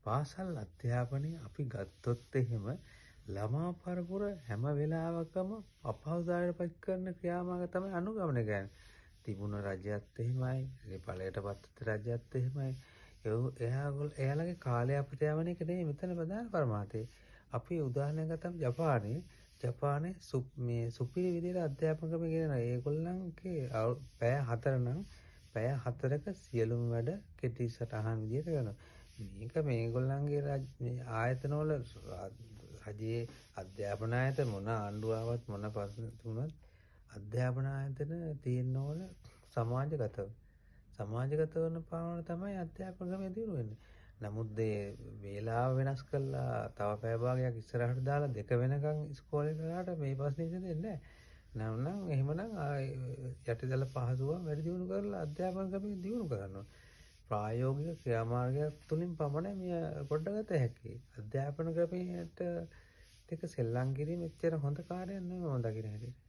පාසල් අධ්‍යාපනය අපි ගත්තොත් එහෙම ළමා පරපුර හැම වෙලාවකම අපහසුතාවයට පත් කරන ක්‍රියාමාර්ග තමයි අනුගමනය කරන්නේ. තිබුණ රජයත් එහෙමයි, ඒ ඵලයට පත්වෙච්ච රජයත් එහෙමයි. එයාලගේ කාලය අපත යවන එක නෙවෙයි මෙතන ප්‍රධාන පරමාර්ථය. අපි උදාහරණයක් ගත්තම ජපානයේ ජපානයේ මේ සුපිරි විදිහට අධ්‍යාපන ක්‍රම ගෙනනවා. ඒගොල්ලන්ගේ පැය 4 නම් පැය 4ක සියලුම වැඩ කෙටි සටහන් විදිහට කරනවා. මේක මේගොල්ලන්ගේ මේ ආයතනවල රජයේ අධ්‍යාපන ආයතන මොන ආණ්ඩුව ආවත් මොන ප්‍රශ්න තිබුණත් අධ්‍යාපන ආයතන තියෙන්න ඕන සමාජගතව. සමාජගත වන පමණ තමයි අධ්‍යාපන ක්‍රමය දියුණු වෙන්නේ. නමුත් ඒ වේලාව වෙනස් කරලා තව පැය භාගයක් ඉස්සරහට දාලා 2 වෙනකන් ඉස්කෝලේ කරාට මේ ප්‍රශ්නේ විසඳෙන්නේ නැහැ. නම් නම් එහෙමනම් යටිදල පහසුව වැඩි දියුණු කරලා අධ්‍යාපන ක්‍රමය දියුණු කරන්න ඕන. ප්‍රායෝගික ක්‍රියාමාර්ගයක් තුලින් පමණයි මෙය ගොඩනගත හැකි. අධ්‍යාපන ක්‍රමයට දෙක සෙල්ලම් කිරීම එච්චර හොඳ කාර්යයක් නෙවෙයි මම දකින හැටියට.